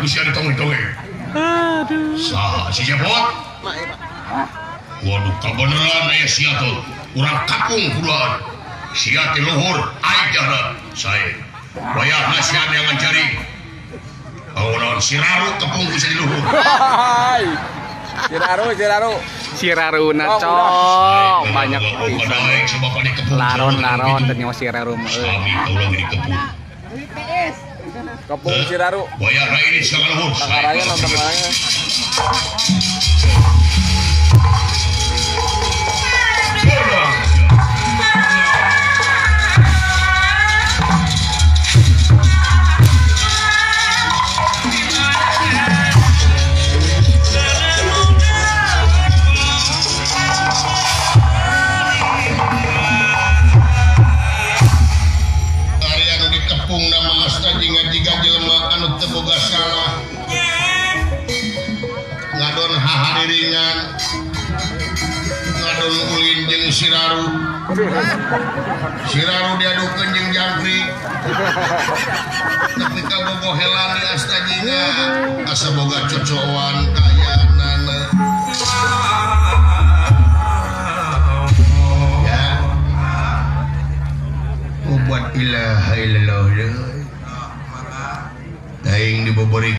ku sia ditong-ditongeng. Aduh. Saha si Cepot? Waduh, kabeneran aya sia tuh. Urang kapung kuduan. Sia ti luhur, aing jahna. Sae. Wayahna sia neangan jaring. Awonon siraru kepung ku sia di luhur. Hai. Siraru, siraru. Siraruna Oh, cok banyak pisan. Pisan. Laron-laron teh nyawa siraru mah euy. Sami kaulah di kepung. Kepung Siraru. Wayahna ini sia ka luhur. Sae. Tangkaranya nonton barangnya. Ari anu dikepung nama asta jingga jiga jelema anu teu boga salah. Ngadon hahariringan. Ngadon ulin jeung siraru. Siraru diadukeun jeung jangkrik. Tapi ka bobohelan di asta jingga asa boga cocowan kayanana. Ya. Obat ilaha illallah. Aing dibobori